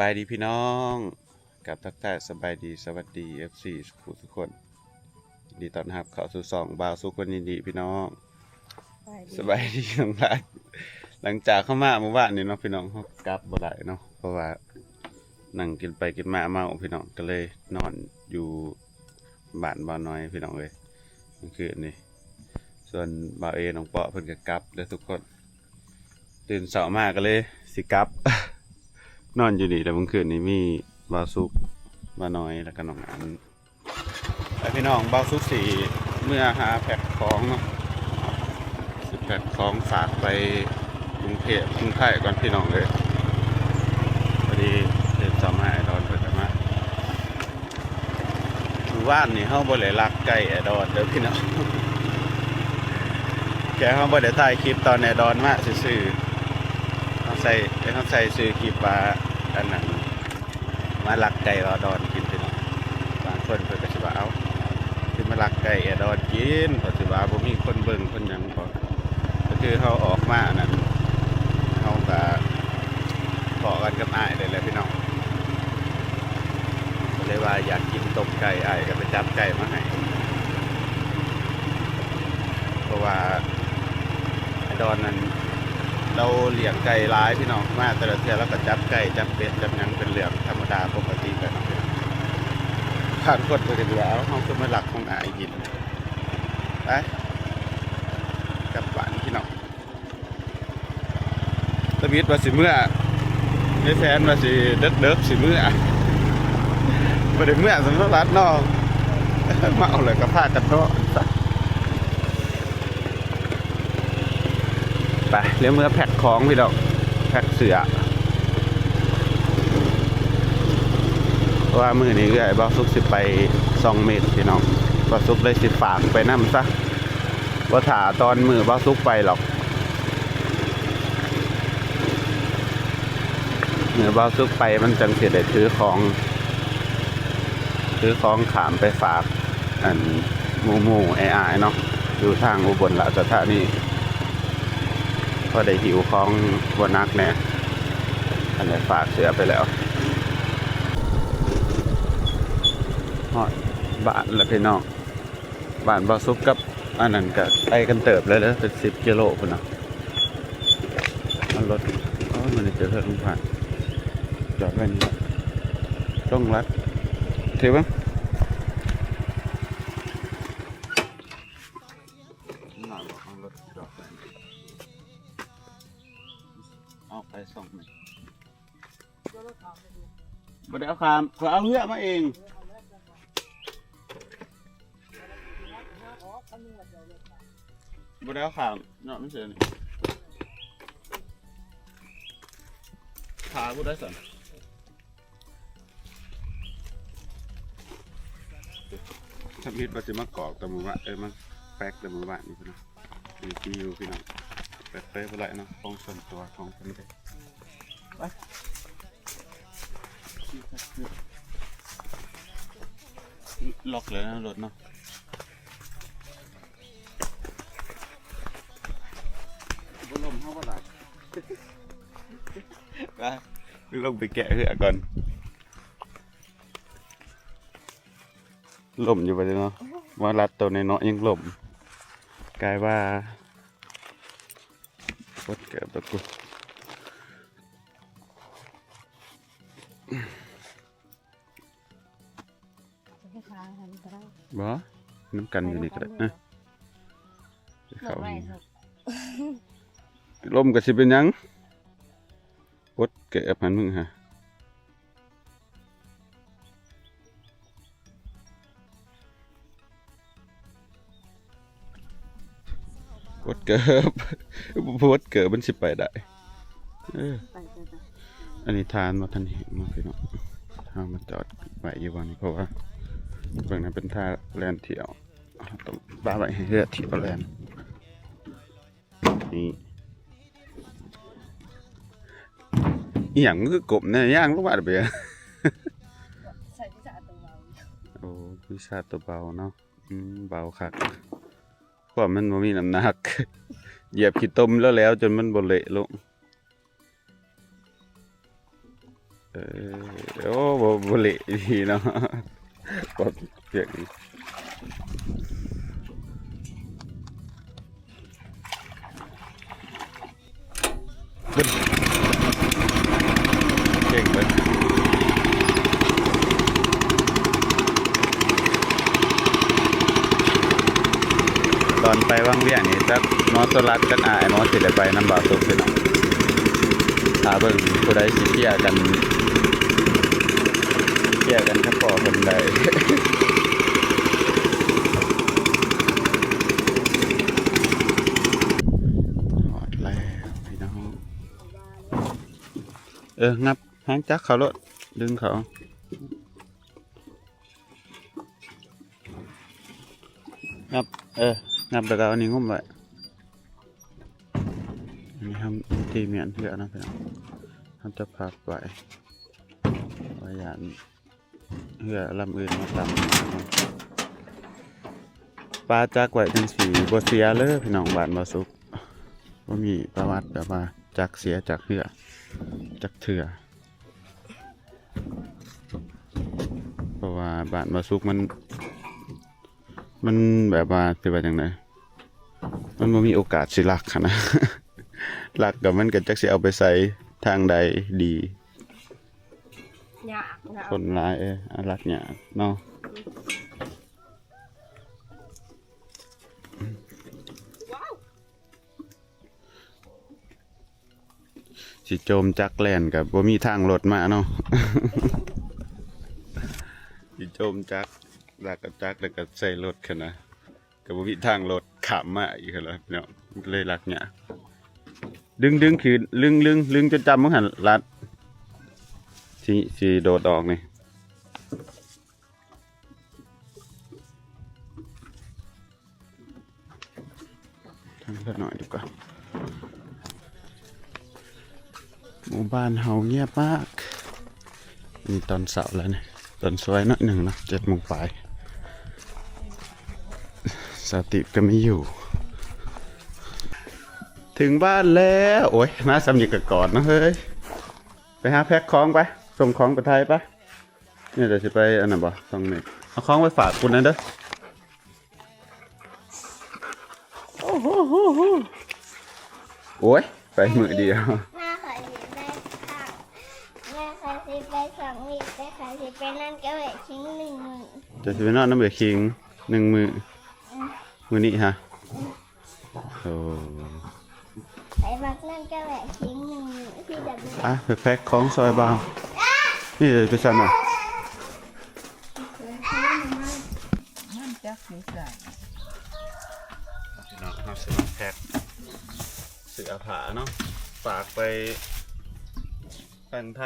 ບາຍດີພີ່ນ້ອງ ກັບທັກທາຍສະບາຍດີ ສະຫວັດດີ ເອັຟຊີ ທຸກຜູ້ທຸກຄົນ ຍິນດີຕ້ອນຮັບເຂົ້າສູ່ຊ່ອງບ່າວສຸກຄົນຍິນດີພີ່ນ້ອງ ສະບາຍດີນ້ອງຫຼາຍ. ຫຼັງຈາກເຮົາມາມື້ວານນີ້ເນາະພີ່ນ້ອງ ເຮົາກັບບໍ່ໄດ້ເນາະ ເພາະວ່ານັ່ງກິນໄປກິນມາເມົາພີ່ນ້ອງ ກໍເລີຍນອນຢູ່ບ້ານບ່າວນ້ອຍພີ່ນ້ອງເອີຍ ມື້ຄືນນີ້. ສ່ວນບ່າວເອ ນ້ອງເປາະ ເພິ່ນກໍກັບເດີທຸກຄົນ. ຕື່ນເຊົ້າມາກໍເລີຍຊິກັບ ນອນຢູ່ນີ້ແຫຼະ. ມື້ຄືນນີ້ມີບ່າວສຸກ ບ່າວນ້ອຍ ແລ້ວກໍນ້ອງອັນ ໄປພີ່ນ້ອງ ບ່າວສຸກຊິເມືອຫາແພັກຂອງເນາະ ຊິແພັກຂອງຝາກໄປກຸງເທບກຸງໄທກ່ອນພີ່ນ້ອງເອີຍ. ພໍດີຕື່ນເຊົ້າມາ ອ້າຍດອນເພິ່ນກໍມາ. ມື້ວານນີ້ເຮົາບໍ່ໄດ້ລັກໄກ່ອ້າຍດອນເດີພີ່ນ້ອງ ແຄ່ເຮົາບໍ່ໄດ້ຖ່າຍຄລິບຕອນອ້າຍດອນມາຊື່ໆ ເຮົາໃສ່ ເຮົາໃສ່ຊື່ຄລິບວ່າ ອັນນັ້ນ ມາລັກໄກ່ອ້າຍດອນກິນພີ່ນ້ອງ. ບາງຄົນເພິ່ນກໍຊິວ່າ ເອົ້າ ຄືມາລັກໄກ່ອ້າຍດອນກິນ ເພາະຊິວ່າບໍ່ມີຄົນເບິ່ງຄົນຫຍັງບໍ. ກໍຄືເຮົາອອກມາອັນນັ້ນ ເຮົາກະພໍ້ກັນກັບອ້າຍໄດ້ແຫຼະພີ່ນ້ອງ ກໍເລີຍວ່າຢາກກິນຕົ້ມໄກ່ ອ້າຍກໍໄປຈັບໄກ່ມາໃຫ້ ເພາະວ່າໄອ້ດອນນັ້ນ ລາວລ້ຽງໄກ່ຫຼາຍພີ່ນ້ອງ ມາແຕ່ລະເທື່ອລາວກໍຈັບໄກ່ຈັບເປັດຈັບຫຍັງ ເປັນເລື່ອງທຳມະດາປົກກະຕິແລ້ວເນາະ. ບາງຄົນເພິ່ນກໍຊິວ່າ ເອົ້າ ເຮົາຄືມາລັກຂອງອ້າຍກິນ. ໄປ ກັບບ້ານພີ່ນ້ອງ. ຕາວິດວ່າຊິເມືອ ຍາຍແຟນວ່າຊິເດິກໆ ຊິເມືອ ບໍ່ໄດ້ເມືອສຳລັບລັດເນາະ ເມົາແລ້ວກໍພາກັນເນາະ. ໄປ ເລື່ອງເມືອແພັກຂອງພີ່ນ້ອງ ແພັກເສື້ອ ເພາະວ່າມື້ນີ້ເອື້ອຍບ່າວສຸກຊິໄປສ່ອງເມັດພີ່ນ້ອງ ບ່າວສຸກເລີຍຊິຝາກໄປນຳຊະ ບໍ່ຖ້າຕອນມື້ບ່າວສຸກໄປຫຼອກ. ເມື່ອບ່າວສຸກໄປມັນຈັ່ງຊິໄດ້ຖືຂອງ ຖືຂອງຂ້າມໄປຝາກ ອັນ ໝູ່ໆ ອ້າຍໆ ເນາະ ຢູ່ທາງອຸບົນລາຊະທານີ ພໍໄດ້ຫິ້ວຂອງບໍ່ໜັກແດ່ ອັນໄດ້ຝາກເສື້ອໄປແລ້ວ. ຮອດບ້ານແລ້ວພີ່ນ້ອງ. ບ້ານບ່າວສຸກກັບອັນນັ້ນກະໄກກັນເຕີບເລີຍເດີ ເປັນສິບກິໂລພຸ້ນນະ. ເອົາລົດ ໂອ້ຍ ມັນຈະເລິກລົງຜ່ານ ຈອດໄວ້ນີ້ລະ ຕ້ອງລັດ ຖືເບິ່ງ ໜ້ອຍບໍ່ ເອົາລົດຈອດໄວ້ ເອົາໄປສອງເມັດ. ບໍ່ໄດ້ເອົາຂ້າມ ຂ້ອຍເອົາເຮືອມາເອງ ບໍ່ໄດ້ເອົາຂ້າມເນາະ ມັນເສຍນີ້ ຂາຜູ້ໃດສັ່ນ ທຳອິດວ່າຊິມາກອກແຕ່ມື້ວານ ເອີ ມາແປັກແຕ່ມື້ວານນີ້ພຸ້ນນະ. ຢູ່ທີ່ຢູ່ພີ່ນ້ອງ ເປີດເຜີຍບໍ່ໄດ້ເນາະ ຂອງສ່ວນຕົວຂອງເພິ່ນເດ້. ໄປ ລັອກເລີຍນະລົດເນາະ ບໍ່ລົມເຮົາບໍ່ຫຼາຍ ໄປ ລົງໄປແກະເຮືອກ່ອນ. ລົມຢູ່ບັດນີ້ເນາະ ມາລັດໂຕນ້ອຍໆຍັງລົມ ກາຍວ່າ ປົດເກີບຕົວກູ ບໍ່ ນຳກັນຢູ່ນີ້ກໍໄດ້ ເອີ ເຂົ້າ ລົມກໍຊິເປັນຫຍັງ ປົດເກີບຫັ້ນມຶງຫາ ປົດເກີບ ປົດເກີບມັນຊິໄປໄດ້ ເອີ ໄປ ໄປ ໄປ ອັນນີ້ທານບໍ່ທັນແຫ້ງເນາະພີ່ນ້ອງ ເຮົາມາຈອດໄວ້ຢູ່ບ່ອນນີ້ ເພາະວ່າເບິ່ງນັ້ນເປັນທ່າແລ່ນທ່ຽວ ເຮົາຕ້ອງປະໄວ້ໃຫ້ເຮືອທ່ຽວແລ່ນ. ນີ້ ອີ່ຫຍັງຄືກົມແນ່ ຍ່າງລົງມາເດ ໃສ່ວິຊາຕົວເບົາ ໂອ້ ວິຊາຕົວເບົາເນາະ ອືມ ເບົາຄັກ ເພາະມັນບໍ່ມີນ້ຳໜັກ ຢຽບຂີ້ຕົມແລ້ວໆ ຈົນມັນບໍ່ເລະລົງ. ເອີ ໂອ້ ບໍ່ ບໍ່ເລະດີເນາະ ປອກເປືອກນີ້ ເກັ່ງເບິດ. ຕອນໄປວັງວຽງນີ້ ຈັກໝໍໂຊລັດ ຈັກອ້າຍໝໍຊິໄດ້ໄປນຳບ່າວສຸກພີ່ນ້ອງ. ຖ້າເບິ່ງຜູ້ໃດຊິເຄຍກັນ ຊິເຄຍກັນກັບພໍ່ເພິ່ນໄດ້. ຮອດແລ້ວພີ່ນ້ອງ. ເອີ ງັບຫາງຈັກເຂົ້າໂລດ ດຶງເຂົ້າ. ງັບ ເອີ ງັບແລ້ວກໍເອົານີ້ງຸ້ມໄວ້. ອັນນີ້ເຮົາຕີມ້ຽນເຮືອນຳພີ່ນ້ອງ ເຮົາຈະພັບໄວ້ ວ່າຢ້ານເຮືອລຳອື່ນມາຕຳ. ປາຈັກໄວ້ຈັ່ງຊີ້ບໍ່ເສຍເລີຍພີ່ນ້ອງ. ບ້ານບ່າວສຸກບໍ່ມີປະຫວັດແບບວ່າຈັກເສຍຈາກເຮືອຈັກເທື່ອ. ເພາະວ່າບ້ານບ່າວສຸກມັນ ມັນແບບວ່າ ຊິວ່າຈັ່ງໃດ ມັນບໍ່ມີໂອກາດຊິລັກຫັ້ນນະ. ລັກກໍມັນກໍຈັກຊິເອົາໄປໃສ່ທາງໃດດີ. ຍາກນະ ຄົນຫຼາຍ ເອີ ອາ ລັກຍາກເນາະ. ຊິໂຈມຈັກແລ່ນກໍບໍ່ມີທາງລົດມາເນາະ. ຊິໂຈມຈັກ ລາກກັບຈັກ ແລ້ວກໍໃສ່ລົດຫັ້ນນະ ກໍບໍ່ມີທາງລົດຂ້າມມາອີກຫັ້ນລະພີ່ນ້ອງ. ມັນກໍເລີຍລັກຍາກ. ດຶງໆ ຄືດຶງໆ ດຶງຈົນຈຳເບິ່ງຫັ້ນ ລັດ ຊິ ຊິໂດດອອກນີ້. ທາງເລືອກໜ້ອຍດີກວ່າ. ໝູ່ບ້ານເຮົາງຽບມາກ. ນີ້ຕອນເຊົ້າແລ້ວນີ້ ຕອນສວຍໜ້ອຍໜຶ່ງເນາະ ເຈັດໂມງປາຍ. ສາວຕີບກໍມີຢູ່. ເຖິງບ້ານແລ້ວ. ໂອ້ຍ ມາສ່ຳນີ້ກໍກອດເນາະເຮີ້ຍ. ໄປຫາແພັກຂອງໄປ ສົ່ງຂອງໄປໄທໄປ. ນີ້ດຽວຊິໄປອັນນັ້ນບໍ່ ສ່ອງເມກ ເອົາຂອງໄປຝາກພຸ້ນແດ່ເດີ. ໂອ້ໂຫ ໂອ້ຍ ໄປມື້ດຽວ. ແມ່ຂ້ອຍຊິໄປຂ້າງ ແມ່ຂ້ອຍຊິໄປສອງມື້ ແຕ່ຂ້ອຍຊິໄປນອນກັບເອື້ອຍຄິງໜຶ່ງມື້. ເຈົ້າຊິໄປນອນນຳເອື້ອຍຄິງໜຶ່ງມື້? ອືມ ມື້ນີ້ຫະ? ອືມ ໂອ້ ໄປມັກນຳກັບເອື້ອຍຄິງໜຶ່ງມື້ ທີ່ຈະບໍ່ ອ່ະ ໄປແພັກຂອງຊ່ອຍບ່າວ. ນີ້ເດ້ ໄປຊັ້ນນະ. ມັນຈັກຢູ່ໃສ? ພີ່ນ້ອງ ເຮົາຊິມາແພັກເສື້ອຜ້າເນາະ ຝາກໄປຝັ່ງໄທ.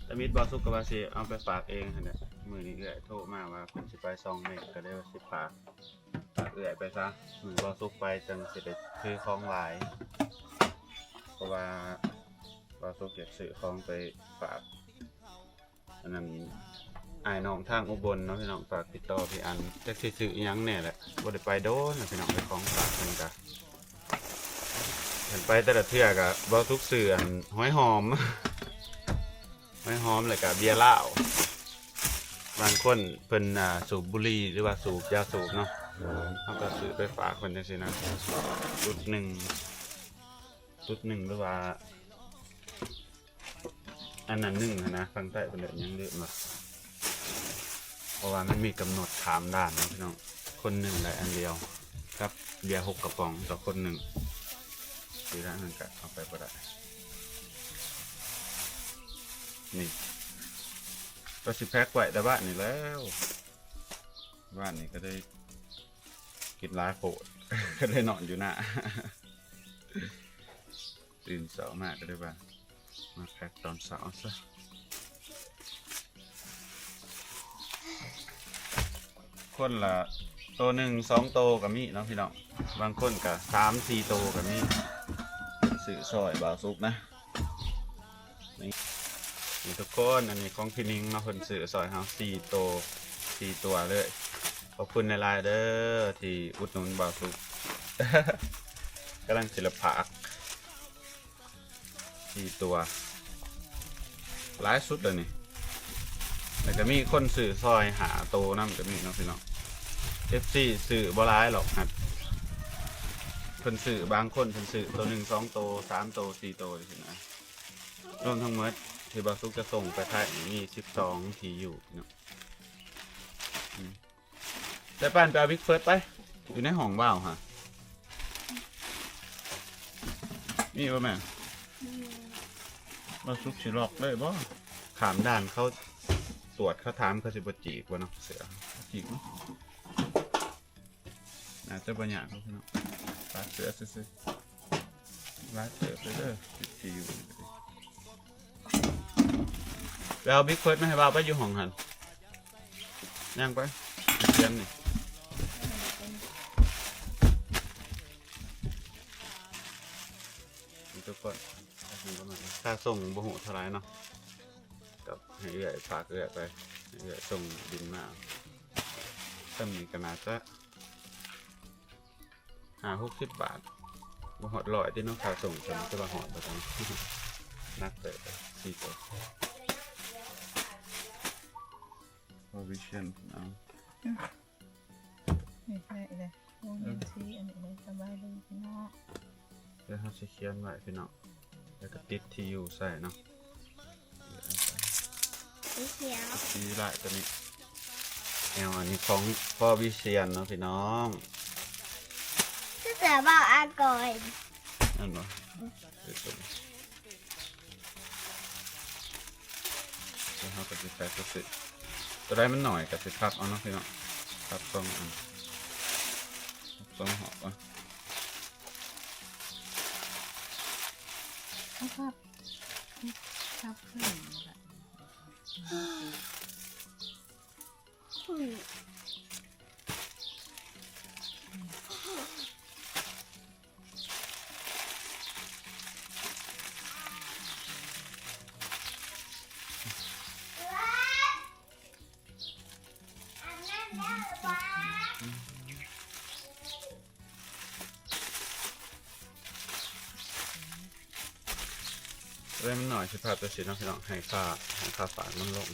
ຕາມິດ ບ່າວສຸກກໍວ່າຊິເອົາໄປຝາກເອງຫັ້ນແຫຼະ. ມື້ນີ້ເອື້ອຍໂທມາວ່າເພິ່ນຊິໄປສອງເມກ ກໍເລີຍວ່າຊິຝາກ ຝາກເອື້ອຍໄປຊະ. ມື້ບ່າວສຸກໄປຈັ່ງຊິໄດ້ຖືຂອງຫຼາຍ ເພາະວ່າບ່າວສຸກຢາກຊື້ຂອງໄປຝາກ ອັນນັ້ນ ອ້າຍນ້ອງທາງອຸບົນເນາະພີ່ນ້ອງ. ຝາກຕິດຕໍ່ພີ່ອັນ ຈັກຊິຊື້ອີ່ຫຍັງແດ່ແຫຼະ ບໍ່ໄດ້ໄປໂດນແລ້ວພີ່ນ້ອງ. ໄປຂອງຝາກເພິ່ນກະ ເພິ່ນໄປແຕ່ລະເທື່ອກະ ບ່າວສຸກຊື້ອັນ ຫອຍຫອມ ຫອຍຫອມ ແລ້ວກະເບຍລາວ. ບາງຄົນເພິ່ນ ອ່າ ສູບບຸຫຼີ່ ຫຼືວ່າສູບຢາສູບເນາະ ເຮົາກໍຊື້ໄປຝາກເພິ່ນຈັ່ງຊີ້ນະ ຊຸດໜຶ່ງ ຊຸດໜຶ່ງ ຫຼືວ່າ ອັນນັ້ນໜຶ່ງຫັ້ນນະ ຝັ່ງໃຕ້ເພິ່ນເອີ້ນຫຍັງລືມລະ ເພາະວ່າມັນມີກຳນົດຂ້າມດ່ານເນາະພີ່ນ້ອງ. ຄົນໜຶ່ງໄດ້ອັນດຽວ ກັບເບຍຫົກກະປ໋ອງຕໍ່ຄົນໜຶ່ງ ຊິລະນັ້ນກະເອົາໄປບໍ່ໄດ້. ນີ້ ກໍຊິແພັກໄວ້ແຕ່ບ້ານນີ້ແລ້ວ ບ້ານນີ້ກໍໄດ້ກິນຫຼາຍໂພດ ກໍໄດ້ນອນຢູ່ໜ້າ. ຕື່ນເຊົ້າມາກໍໄດ້ວ່າ ມາແພັກຕອນເຊົ້າຊະ. ຄົນລະໂຕໜຶ່ງສອງໂຕກໍມີເນາະພີ່ນ້ອງ ບາງຄົນກໍສາມສີ່ໂຕກໍມີ ຊື້ຊ່ອຍບ່າວສຸກນະ. ນີ້ ນີ້ທຸກຄົນ ອັນນີ້ຂອງພີ່ນິງເນາະ ເພິ່ນຊື້ຊ່ອຍເຮົາສີ່ໂຕ ສີ່ຕົວເລີຍ. ຂອບຄຸນຫຼາຍໆເດີທີ່ອຸດໜູນບ່າວສຸກ ກຳລັງຊິລະພາກ ສີ່ຕົວ ຫຼາຍສຸດແລ້ວນີ້ ແລ້ວກໍມີຄົນຊື້ຊອຍຫ້າໂຕນຳກໍມີເນາະພີ່ນ້ອງ. ເອັຟຊີຊື້ບໍ່ຫຼາຍຫຼອກ ຫາກເພິ່ນຊື້ ບາງຄົນເພິ່ນຊື້ໂຕໜຶ່ງ ສອງໂຕ ສາມໂຕ ສີ່ໂຕ ຈັ່ງຊີ້ນະ. ລວມທັງໝົດທີ່ບ່າວສຸກຈະສົ່ງໄປໄທນີ້ມີສິບສອງທີ່ຢູ່ເນາະ. ອືມ ແຕ່ປານໄປເອົາ Big First ໄປ ຢູ່ໃນຫ້ອງວ່າວຫະ ມີບໍ່ແມ່? ອືມ ບ່າວສຸກຊິລັອກເລີຍບໍ່? ຂ້າມດ່ານເຂົາຕວດ ເຂົາຖາມ ເຂົາຊິບໍ່ຈີກບໍ່ເນາະ? ເສື້ອຈີກເນາະ. ໜ້າຈະບໍ່ຍາກດອກພີ່ນ້ອງ ຝາກເສື້ອຊື່ໆ. ຫຼາຍເຕີບເດີ ສິບສີ່ຢູ່. ໄປເອົາ Big First ມາໃຫ້ບ່າວໄປ ຢູ່ຫ້ອງຫັ້ນ ຍ່າງໄປ ຂຽນນີ້. ນີ້ທຸກຄົນ ຄ່າສົ່ງບໍ່ຮູ້ເທົ່າໃດເນາະ ກໍໃຫ້ເອື້ອຍ ຝາກເອື້ອຍໄປ ໃຫ້ເອື້ອຍສົ່ງບິນມາ. ສ່ຳນີ້ກໍໜ້າຈະ ຫ້າຫົກສິບບາດ ບໍ່ຮອດຮ້ອຍຕິເນາະ ຄ່າສົ່ງ. ສ່ຳນີ້ຖືວ່າຮອດບໍ່ຈັກ ໜັກເຕີບ ສີ່ໂຕ. Provision ເອົາ ນີ້ໄດ້ເລີຍ ໂຮງຮຽນທີ່ອັນນີ້ເລີຍ ສະບາຍດີພີ່ນ້ອງ. ດຽວເຮົາຊິຂຽນໄວ້ພີ່ນ້ອງ ແລ້ວກໍຕິດທີ່ຢູ່ໃສ່ເນາະ. ສີຂຽວ ສີລາຍຕົວນີ້ ແອວ ອັນນີ້ຂອງພໍ່ວິເຊຍນເນາະພີ່ນ້ອງ. ຄືເສືອບ່າວອາກອຍ ແມ່ນບໍ່? ເອີ ຕົວນີ້ ແລ້ວເຮົາກໍຊິໃສ່ຕົວນີ້ ຕົວໃດມັນໜ້ອຍກໍຊິພັບເອົາເນາະພີ່ນ້ອງ. ພັບສອງອັນ ພັບສອງຮອບເອົາ ພັບ ພັບເຄິ່ງ ເອີ ມັນໜ້ອຍ ຊິພັບຈັ່ງຊີ້ເນາະພີ່ນ້ອງ ໃຫ້ຄ່າ ໃຫ້ຄ່າຝາກມັນລົງ.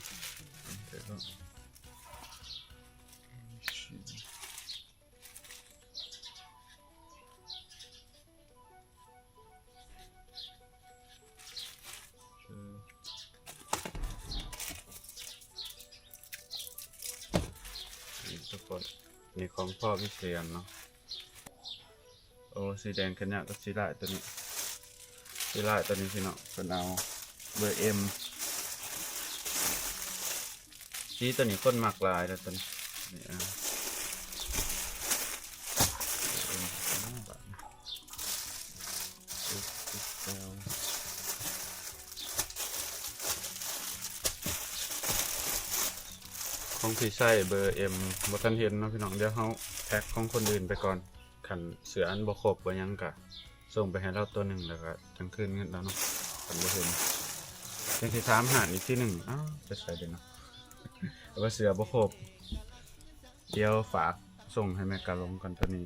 ເອີ ນີ້ທຸກຄົນ ນີ້ຂອງພໍ່ວິເຊຍນເນາະ. ໂອ້ ສີແດງຂະຫຍະກັບສີລາຍຕົວນີ້ ສີລາຍຕົວນີ້ພີ່ນ້ອງ ເພິ່ນເອົາເບີເອັມ. ສີຕົວນີ້ຄົນມັກຫຼາຍແລ້ວຕົວນີ້ ນີ້ ອ່າ ຂອງພີ່ໃຊ້ເບີເອັມ ບໍ່ທັນເຫັນເນາະພີ່ນ້ອງ. ດຽວເຮົາແພັກຂອງຄົນອື່ນໄປກ່ອນ ຄັນເສື້ອອັນບໍ່ຄົບບໍ່ຫຍັງກະ ສົ່ງໄປໃຫ້ລາວຕົວໜຶ່ງ ແລ້ວກໍຈັ່ງຄືນເງິນລາວເນາະ ຄັນບໍ່ເຫັນ. ຈັ່ງຊິຖາມຫາອີກທີໜຶ່ງ ອ້າວ ໄປໃສເດເນາະ ວ່າເສື້ອບໍ່ຄົບ. ດຽວຝາກສົ່ງໃຫ້ແມ່ກາຫຼົງກ່ອນ ຕົວນີ້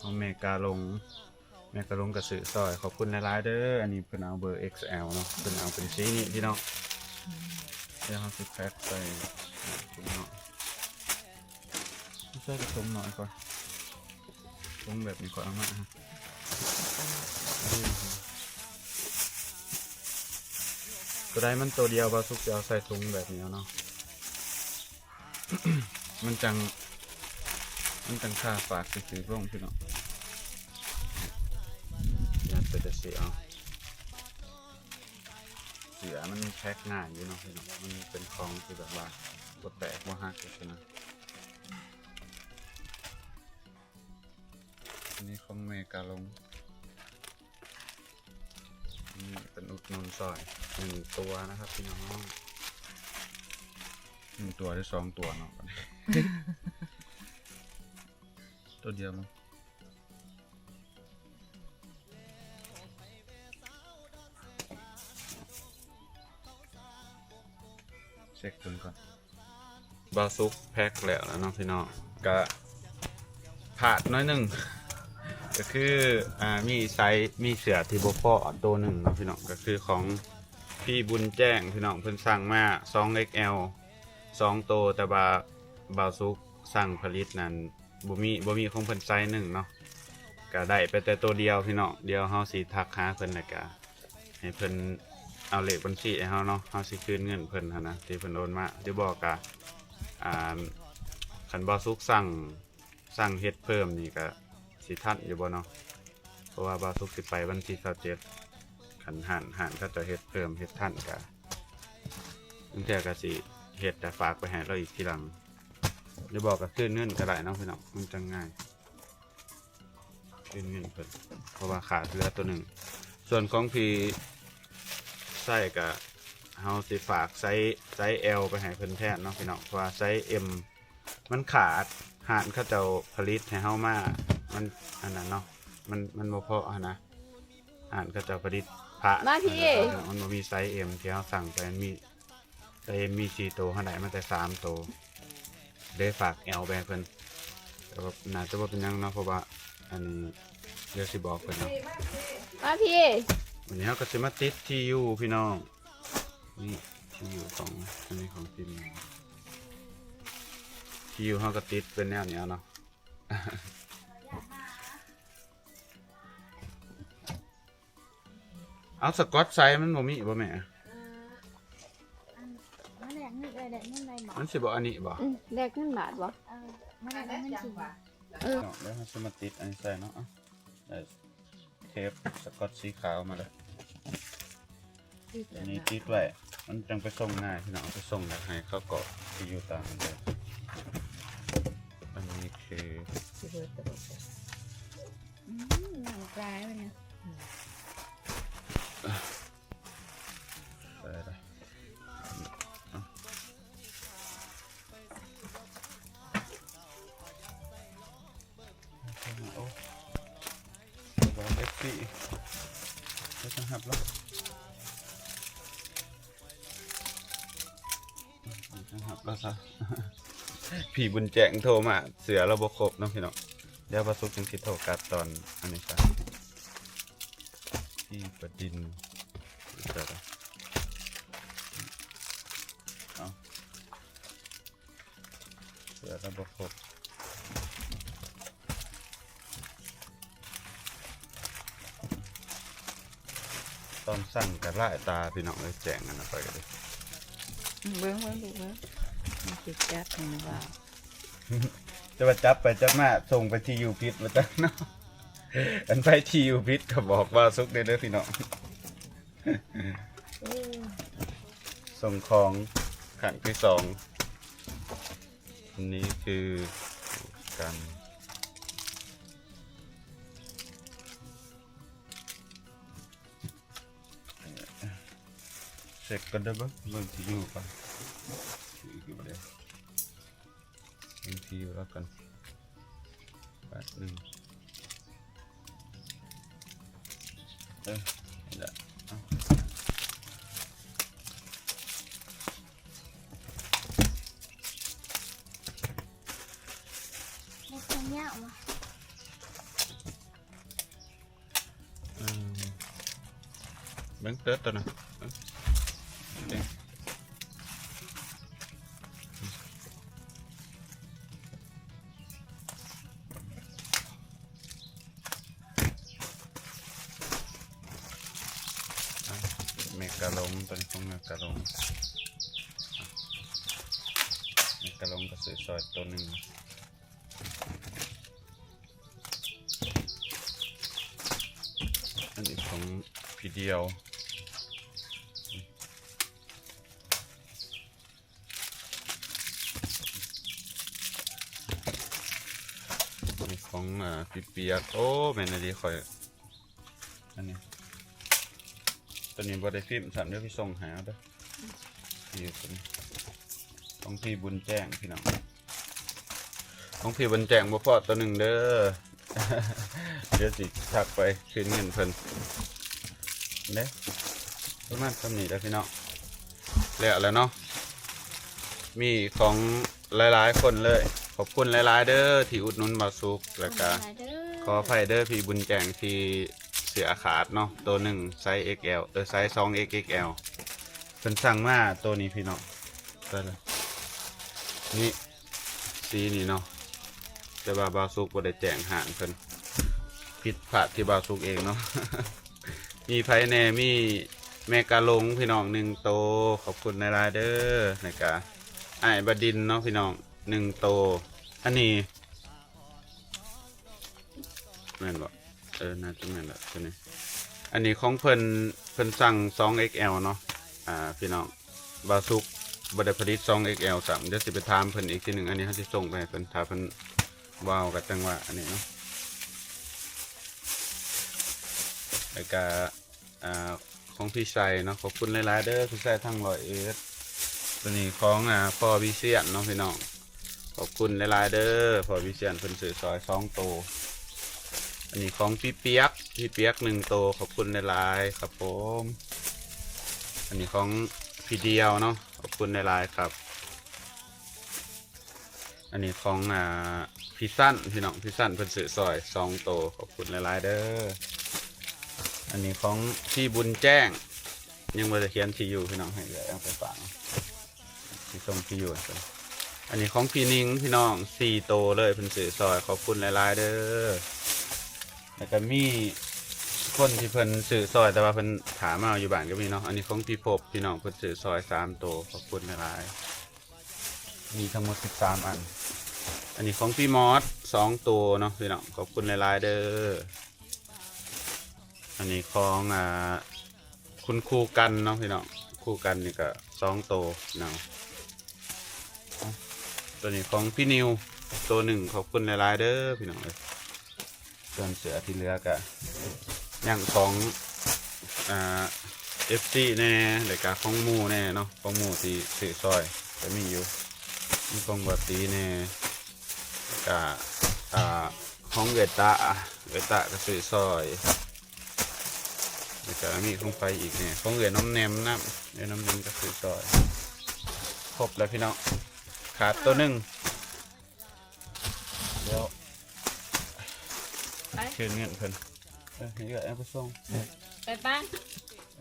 ຂອງແມ່ກາຫຼົງ. ແມ່ກາຫຼົງກໍຊື້ຊ່ອຍ ຂອບຄຸນຫຼາຍໆເດີ. ອັນນີ້ເພິ່ນເອົາເບີເອັກແອລເນາະ ເພິ່ນເອົາເປັນສີນີ້ພີ່ນ້ອງ. ດຽວເຮົາຊິແພັກໃສ່ເນາະ ໃສ່ກະຖົງໜ້ອຍກ່ອນ. ຖົງແບບນີ້ຂ້ອຍເອົາມາ ໂຕໃດມັນໂຕດຽວ ບ່າວສຸກຊິເອົາໃສ່ຖົງແບບນີ້ເນາະ ມັນຈັ່ງ ມັນຈັ່ງຄ່າຝາກຖືກໆລົງພີ່ນ້ອງ. ຍັດໄປແຕ່ຊິເອົາ ເສື້ອມັນແພັກງ່າຍຢູ່ເນາະພີ່ນ້ອງ ມັນເປັນຂອງທີ່ແບບວ່າບໍ່ແຕກບໍ່ຫັກຈັ່ງຊີ້ນະ. ອັນນີ້ຂອງແມ່ກາຫຼົງ ນີ້ເປັນອຸດໜູນຊ່ອຍໜຶ່ງຕົວນະຄັບພີ່ນ້ອງ ໜຶ່ງຕົວຫຼືສອງຕົວເນາະ ຕົວດຽວເນາະ. ເຊັກເບິ່ງກ່ອນ ບ່າວສຸກແພັກແລ້ວລະເນາະພີ່ນ້ອງ ກະພາດໜ້ອຍໜຶ່ງ ກະຄື ອ່າ ມີໄຊ ມີເສື້ອທີ່ບໍ່ພໍໂຕໜຶ່ງເນາະພີ່ນ້ອງ ກະຄືຂອງ ພີ່ບຸນແຈ້ງ ພີ່ນ້ອງ ເພິ່ນສັ່ງມາສອງເອັກແອລສອງໂຕ, ແຕ່ວ່າບ່າວສຸກສັ່ງຜະລິດນັ້ນ ບໍ່ມີ ບໍ່ມີຂອງເພິ່ນໄຊໜຶ່ງເນາະ, ກະໄດ້ໄປແຕ່ໂຕດຽວພີ່ນ້ອງ. ດຽວເຮົາຊິທັກຫາເພິ່ນ ແລ້ວກະໃຫ້ເພິ່ນເອົາເລກບັນຊີໃຫ້ເຮົາເນາະ, ເຮົາຊິຄືນເງິນເພິ່ນຫັ້ນນະ ທີ່ເພິ່ນໂອນມາ. ຫຼືບໍ່ກະ ອ່າ ຄັນບ່າວສຸກສັ່ງ ສັ່ງເຮັດເພີ່ມນີ້ກະຊິທັນຢູ່ບໍ່ເນາະ? ເພາະວ່າບ່າວສຸກຊິໄປວັນທີຊາວເຈັດ ຄັນຮ້ານ ຮ້ານເຂົາເຈົ້າເຮັດເພີ່ມເຮັດທັນກະ ບາງເທື່ອກະຊິເຮັດແຕ່ຝາກໄປໃຫ້ລາວອີກທີຫຼັງ. ຫຼືບໍ່ກະຄືນເງິນກະໄດ້ເນາະພີ່ນ້ອງ, ມັນຈັ່ງງ່າຍ ຄືນເງິນເພິ່ນ ເພາະວ່າຂາດເຫຼືອໂຕໜຶ່ງ. ສ່ວນຂອງພີ່ໄຊກະ ເຮົາຊິຝາກໄຊ ໄຊແອລໄປໃຫ້ເພິ່ນແທນເນາະພີ່ນ້ອງ, ເພາະວ່າໄຊເອັມມັນຂາດ, ຮ້ານເຂົາເຈົ້າຜະລິດໃຫ້ເຮົາມາ ມັນອັນນັ້ນເນາະ, ມັນ ມັນບໍ່ພໍຫັ້ນນະ. ຮ້ານເຂົາເຈົ້າຜະລິດຜ້າ ມາພີ່ ມັນບໍ່ມີໄຊເອັມທີ່ເຮົາສັ່ງໄປ, ມັນມີ ໄຊເອັມມີສີ່ໂຕ ເຮົາໄດ້ມາແຕ່ສາມໂຕ ເລີຍຝາກແອລໄປໃຫ້ເພິ່ນ. ແຕ່ວ່າໜ້າຈະບໍ່ເປັນຫຍັງເນາະ ເພາະວ່າອັນນີ້ດຽວຊິບອກເພິ່ນເນາະ. ມາພີ່ ວັນນີ້ເຮົາກະຊິມາຕິດທີ່ຢູ່ພີ່ນ້ອງ. ນີ້ທີ່ຢູ່ຂອງ ອັນນີ້ຂອງທີມງານ, ທີ່ຢູ່ເຮົາກະຕິດເປັນແນວນີ້ເນາະ. ເອົາສະກອດໃສ່ ມັນບໍ່ມີບໍ່ແມ່? ເອີ ອັນ ມາແລກເງິນເອື້ອຍ ແລກເງິນໄດ້ບໍ່? ມັນຊິບໍ່ອັນນີ້ບໍ່? ອືມ ແລກເງິນບາດບໍ່? ເອີ ມາແລກເງິນຊິ ເອີ ດຽວເຮົາຊິມາຕິດອັນນີ້ໃສ່ເນາະ. ໄດ້ເທບສະກອດສີຂາວມາແລ້ວ. ອັນນີ້ຕິດໄວ້ ມັນຈັ່ງໄປສົ່ງງ່າຍພີ່ນ້ອງ, ເອົາໄປສົ່ງແລ້ວໃຫ້ເຂົາກອກທີ່ຢູ່ຕາມເດີ. ອັນນີ້ຄື ຊິເບີດແຕ່ບໍ່ ອືມ ນ້ຳປາຍໄວ້ນະ ໃສ່ລະ. ໂອ້ ບອກເອັຟຊີ ເຮັດຈັງຮັບລະ ເຮັດຈັງຮັບລະຊະ. ພີ່ບຸນແຈ້ງໂທມາ ເສື້ອລາວບໍ່ຄົບເນາະພີ່ນ້ອງ. ດຽວບ່າວສຸກຈັ່ງຊິໂທກັບຕອນອັນນີ້ຊະ. ພີ່ປະດິນ ເອົາ ເສື້ອລະບໍ່ຄົບ. ຕອນສັ່ງກະລາຍຕາພີ່ນ້ອງເອີຍ, ແຈ້ງອັນນັ້ນໄປກະເລີຍ. ອືມ ເບິ່ງ ເບິ່ງ ເບິ່ງ ເບິ່ງ ມັນຊິຈັດໃຫ້ນະວ່າ. ແຕ່ວ່າຈັບໄປຈັບມາ ສົ່ງໄປທີ່ຢູ່ຜິດວ່າຊັ້ນເນາະ. ອັນໃຜທີ່ຢູ່ຜິດກະບອກບ່າວສຸກແດ່ເດີພີ່ນ້ອງ. ສົ່ງຂອງຄັ້ງທີສອງ. ອັນນີ້ຄືກັນ ເຊັກກ່ອນເດີ ເບິ່ງ ເບິ່ງທີ່ຢູ່ກ່ອນ ຖືກຢູ່ບໍ່ເດ. ບາງທີແລ້ວກັນ ແປັບໜຶ່ງ ເອີ ນີ້ແຫຼະ ເອົາ ເລັບມັນຍາວຫວະ. ອືມ ເບິ່ງເຕີດໂຕນັ້ນ ເບິ່ງ ອ່ະ ແມ່ກະລົງ ໂຕນີ້ຂອງແມ່ກະລົງ ແມ່ກະລົງກະຊື້ຊ່ອຍໂຕໜຶ່ງ. ອັນນີ້ຂອງພີ່ດຽວ ອັນນີ້ຂອງ ອ່າ ພີ່ປຽກ. ໂອ້ ແມ່ນອີ່ຫຼີ ຂ້ອຍ ອັນນີ້ ໂຕນີ້ບໍ່ໄດ້ພິມຊ້ຳ ດຽວພີ່ສົ່ງໃຫ້ເອົາເດີ. ຢູ່ຕົວນີ້ ຂອງພີ່ບຸນແຈ້ງພີ່ນ້ອງ, ຂອງພີ່ບຸນແຈ້ງບໍ່ພໍໂຕໜຶ່ງເດີ. ດຽວຊິທັກໄປຄືນເງິນເພິ່ນເດ້. ປະມານສ່ຳນີ້ແຫຼະພີ່ນ້ອງ, ແລ້ວແຫຼະເນາະ. ມີຂອງ ຫຼາຍໆຄົນເລີຍ. ຂອບຄຸນຫຼາຍໆເດີທີ່ອຸດໜູນບ່າວສຸກ, ແລ້ວກະ ຂອບໃຈເດີ ຂອອໄພເດີພີ່ບຸນແຈ້ງທີ່ເສື້ອຂາດເນາະ ໂຕໜຶ່ງ ໄຊເອັກແອລ ເອີ ໄຊສອງເອັກແອລ. ເພິ່ນສັ່ງມາໂຕນີ້ພີ່ນ້ອງ ໂຕນີ້ ນີ້ ສີນີ້ເນາະ ແຕ່ວ່າບ່າວສຸກບໍ່ໄດ້ແຈ້ງຮ້ານເພິ່ນ ຜິດພາດທີ່ບ່າວສຸກເອງເນາະ. ມີໃຜແດ່? ມີແມ່ກາຫຼົງພີ່ນ້ອງ ໜຶ່ງໂຕ ຂອບຄຸນຫຼາຍໆເດີ ແລ້ວກະອ້າຍບະດິນເນາະພີ່ນ້ອງ ໜຶ່ງໂຕ. ອັນນີ້ ແມ່ນບໍ່? ເອີ ໜ້າຈະແມ່ນແຫຼະໂຕນີ້. ອັນນີ້ຂອງເພິ່ນ ເພິ່ນສັ່ງສອງເອັກແອລເນາະ ອ່າ ພີ່ນ້ອງ ບ່າວສຸກບໍ່ໄດ້ຜະລິດສອງເອັກແອລຊ້ຳ ດຽວຊິໄປຖາມເພິ່ນອີກທີໜຶ່ງ. ອັນນີ້ເຮົາຊິສົ່ງໄປໃຫ້ເພິ່ນ ຖ້າເພິ່ນເວົ້າກໍຈັ່ງວ່າອັນນີ້ເນາະ. ແລ້ວກະ ອ່າ ຂອງພີ່ໄຊເນາະ ຂອບຄຸນຫຼາຍໆເດີ ພີ່ໄຊທາງຮ້ອຍເອັດ. ໂຕນີ້ຂອງ ອ່າ ພໍ່ວິຊຽນເນາະພີ່ນ້ອງ ຂອບຄຸນຫຼາຍໆເດີ ພໍ່ວິຊຽນເພິ່ນຊື້ຊ່ອຍສອງໂຕ. ອັນນີ້ຂອງພີ່ປຽກ ພີ່ປຽກໜຶ່ງໂຕ ຂອບຄຸນຫຼາຍໆຄັບຜົມ. ອັນນີ້ຂອງພີ່ດຽວເນາະ ຂອບຄຸນຫຼາຍໆຄັບ. ອັນນີ້ຂອງ ອ່າ ພີ່ສັນ ພີ່ນ້ອງ ພີ່ສັນເພິ່ນຊື້ຊ່ອຍສອງໂຕ ຂອບຄຸນຫຼາຍໆເດີ. ອັນນີ້ຂອງພີ່ບຸນແຈ້ງ ຍັງບໍ່ໄດ້ຂຽນທີ່ຢູ່ພີ່ນ້ອງ ໃຫ້ເອື້ອຍເອົາໄປຝາກ ຊິສົ່ງທີ່ຢູ່ໃຫ້ເພິ່ນ. ອັນນີ້ຂອງພີ່ນິງພີ່ນ້ອງ ສີ່ໂຕເລີຍ ເພິ່ນຊື້ຊ່ອຍ ຂອບຄຸນຫຼາຍໆເດີ. ແລ້ວກໍມີຄົນທີ່ເພິ່ນຊື້ຊ່ອຍ ແຕ່ວ່າເພິ່ນຖ້າມາເອົາຢູ່ບ້ານກໍມີເນາະ. ອັນນີ້ຂອງພີ່ພົບ ພີ່ນ້ອງ ເພິ່ນຊື້ຊ່ອຍສາມໂຕ ຂອບຄຸນຫຼາຍໆ. ມີທັງໝົດສິບສາມອັນ. ອັນນີ້ຂອງພີ່ມອດສອງໂຕເນາະພີ່ນ້ອງ ຂອບຄຸນຫຼາຍໆເດີ. ອັນນີ້ຂອງ ອ່າ ຄຸນຄູກັນເນາະພີ່ນ້ອງ ຄູກັນນີ້ກໍສອງໂຕເນາະ. ໂຕນີ້ຂອງພີ່ນິວໂຕໜຶ່ງ ຂອບຄຸນຫຼາຍໆເດີພີ່ນ້ອງເອີຍ. ສ່ວນເສື້ອທີ່ເຫຼືອກະຍັງຂອງ ອ່າ ເອັຟຊີແດ່ ແລ້ວກະຂອງໝູ່ແດ່ເນາະ ຂອງໝູ່ທີ່ຊື້ຊ່ອຍກະມີຢູ່ ມີຂອງບ່າວຕີແດ່ ແລ້ວກະ ອ່າ ຂອງເອື້ອຍຕາ ເອື້ອຍຕາກະຊື້ຊ່ອຍ ແລ້ວກະມີຂອງໃຜອີກແດ່ ຂອງເອື້ອຍນ້ອມແນມນຳ ເອື້ອຍນ້ອມແນມກະຊື້ຊ່ອຍ. ຄົບແລ້ວພີ່ນ້ອງ ຂາດໂຕໜຶ່ງ. ແລ້ວ ໄປ ຄືນເງິນເພິ່ນ ເອີ ໃຫ້ເອື້ອຍເອົາໄປສົ່ງ ໄປປ້າ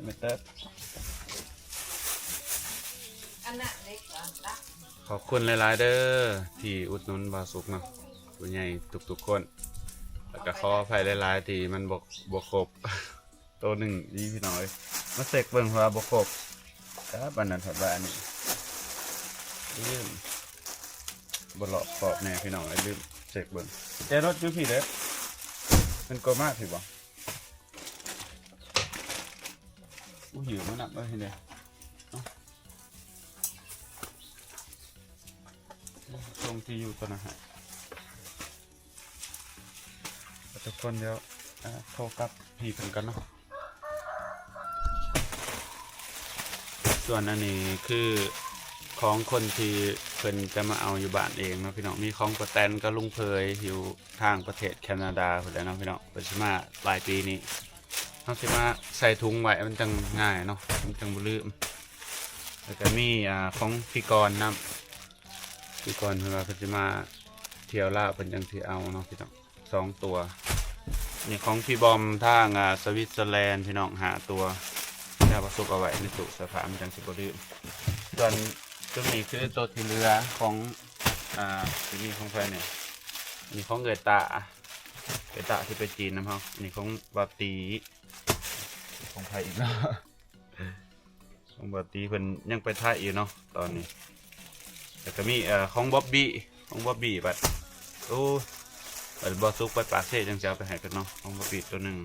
ແມ່ນແຕ່ ອັນນັ້ນເລັກ ອັນລະ ຂອບຄຸນຫຼາຍໆເດີ ທີ່ອຸດໜູນບ່າວສຸກເນາະ ຜູ້ໃຫຍ່ທຸກໆຄົນ ແລ້ວກໍຂໍອະໄພຫຼາຍໆທີ່ມັນບໍ່ ບໍ່ຄົບ. ໂຕໜຶ່ງນີ້ພີ່ນ້ອງເອີຍ ມາເຊັກເບິ່ງວ່າບໍ່ຄົບ ຄັບ ອັນນັ້ນເພິ່ນວ່າອັນນີ້ ລືມ ບໍ່ລອບຄອບແດ່ພີ່ນ້ອງເອີຍ ລືມເຊັກເບິ່ງ. ແຈລົດຢູ່ພີ້ເດ້ ມັນກໍມາພີ້ບໍ່? ອູ້ ຫິວມານຳເອີຍເຫັນເດ້. ເອົາ ສົ່ງທີ່ຢູ່ຕົວນັ້ນໃຫ້ ທຸກຄົນ ດຽວ ອ່າ ໂທກັບພີ່ເພິ່ນກ່ອນເນາະ. ສ່ວນອັນນີ້ຄືຂອງຄົນທີ່ເພິ່ນຈະມາເອົາຢູ່ບ້ານເອງເນາະພີ່ນ້ອງ ມີຂອງປ້າແຕນກັບລຸງເຜີຍຢູ່ທາງປະເທດແຄນາດາພຸ້ນແຫຼະເນາະພີ່ນ້ອງ ເພິ່ນຊິມາປາຍປີນີ້ ເຮົາຊິມາໃສ່ຖົງໄວ້ ມັນຈັ່ງງ່າຍເນາະ ມັນຈັ່ງບໍ່ລືມ. ແລ້ວກໍມີ ອ່າ ຂອງພີ່ກອນນຳ ພີ່ກອນເພິ່ນວ່າເພິ່ນຊິມາທ່ຽວລາວ ເພິ່ນຈັ່ງຊິເອົາເນາະພີ່ນ້ອງ ສອງຕົວ. ນີ້ຂອງພີ່ບອມທາງ ອ່າ ສະວິດເຊີແລນພີ່ນ້ອງ ຫ້າຕົວ ແລ້ວກໍສຸກເອົາໄວ້ໃນຕູ້ເສື້ອຜ້າ ມັນຈັ່ງຊິບໍ່ລືມ. ສ່ວນຈຸດນີ້ຄືໂຕທີ່ເຫຼືອຂອງ ອ່າ ທີ່ມີຂອງໃຜແດ່ ນີ້ຂອງເອື້ອຍຕາ ເອື້ອຍຕາທີ່ໄປຈີນນຳເຮົາ ນີ້ຂອງບ່າວຕີ ຂອງໃຜອີກເນາະ ຂອງບ່າວຕີເພິ່ນຍັງໄປໄທຢູ່ເນາະຕອນນີ້. ແລ້ວກໍມີ ເອີ ຂອງບອບບີ້ ຂອງບອບບີ້ ບັດ ໂອ້ ບັດບ່າວສຸກໄປປາກເຊຈັ່ງຊິເອົາໄປໃຫ້ເພິ່ນເນາະ ຂອງບອບບີ້ໂຕໜຶ່ງ.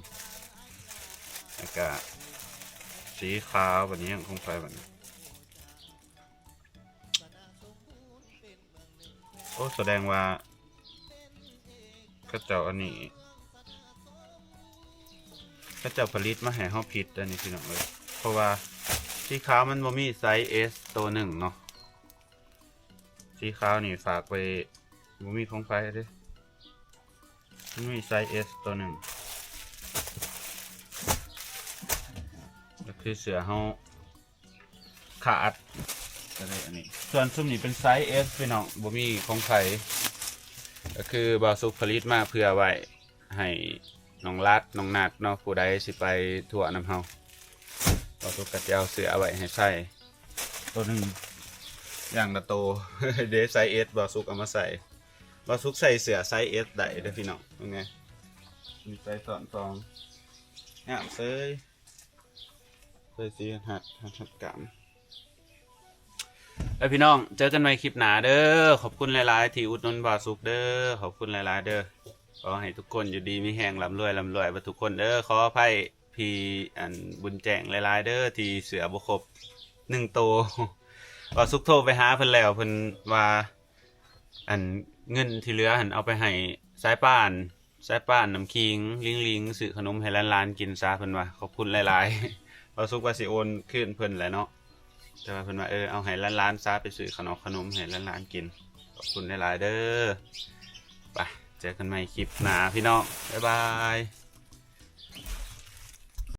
ແລ້ວກໍສີຂາວ ບັດນີ້ຍັງຂອງໃຜບັດນີ້. ໂອ້ ສະແດງວ່າ ເຂົາເຈົ້າອັນນີ້ ເຂົາເຈົ້າຜະລິດມາໃຫ້ເຮົາຜິດອັນນີ້ພີ່ນ້ອງເອີຍ ເພາະວ່າສີຂາວມັນບໍ່ມີໄຊເອສໂຕໜຶ່ງເນາະ ສີຂາວນີ້ຝາກໄວ້ ບໍ່ມີຂອງໃຜເດ້ ມັນມີໄຊເອສໂຕໜຶ່ງ ກໍຄືເສື້ອເຮົາ ຂາດ ກໍເລີຍອັນນີ້. ສ່ວນຊຸມນີ້ເປັນໄຊເອສພີ່ນ້ອງ ບໍ່ມີຂອງໃຜ ກໍຄືບ່າວສຸກຜະລິດມາເພື່ອໄວ້ໃຫ້ນ້ອງລັດ ນ້ອງນັດເນາະ ຜູ້ໃດຊິໄປທົວນຳເຮົາ ບ່າວສຸກກໍຈະເອົາເສື້ອໄວ້ໃຫ້ໃສ່. ໂຕໜຶ່ງ ຢ່າງລະໂຕ ເດ້ ໄຊເອສ ບ່າວສຸກເອົາມາໃສ່ ບ່າວສຸກໃສ່ເສື້ອໄຊເອສໄດ້ເດີ້ພີ່ນ້ອງ ເບິ່ງແດ່ ມີໃສ່ຊ້ອນສອງ ງາມເສີຍ ໃສ່ສີຮັດ ຮັດ ຮັດກາມ ແລ້ວພີ່ນ້ອງ ເຈີກັນໃໝ່ຄລິບໜ້າເດີ້ ຂອບຄຸນຫຼາຍໆທີ່ອຸດໜູນບ່າວສຸກເດີ້ ຂອບຄຸນຫຼາຍໆເດີ້ ຂໍໃຫ້ທຸກຄົນຢູ່ດີມີແຮງ ລ່ຳລວຍ ລ່ຳລວຍເບິດທຸກຄົນເດີ້ ຂໍອະໄພ ພີ່ ອັນ ບຸນແຈ້ງຫຼາຍໆເດີ້ ທີ່ເສື້ອບໍ່ຄົບໜຶ່ງໂຕ ບ່າວສຸກໂທໄປຫາເພິ່ນແລ້ວ ເພິ່ນວ່າ ອັນ ເງິນທີ່ເຫຼືອຫັ້ນເອົາໄປໃຫ້ສາຍປານ ສາຍປານ ນ້ຳຂີງ ລິງໆ ຊື້ຂະໜົມໃຫ້ຫຼານໆກິນຊະ ເພິ່ນວ່າ ຂອບຄຸນຫຼາຍໆ ບ່າວສຸກວ່າຊິໂອນຄືນເພິ່ນແຫຼະເນາະ ແຕ່ວ່າເພິ່ນວ່າ ເອີ ເອົາໃຫ້ຫຼານໆຊະ ໄປຊື້ຂະໜົມ ຂະໜົມໃຫ້ຫຼານໆກິນ ຂອບຄຸນຫຼາຍໆເດີ້ ໄປ ເຈີກັນໃໝ່ຄລິບໜ້າພີ່ນ້ອງ ບາຍບາຍ.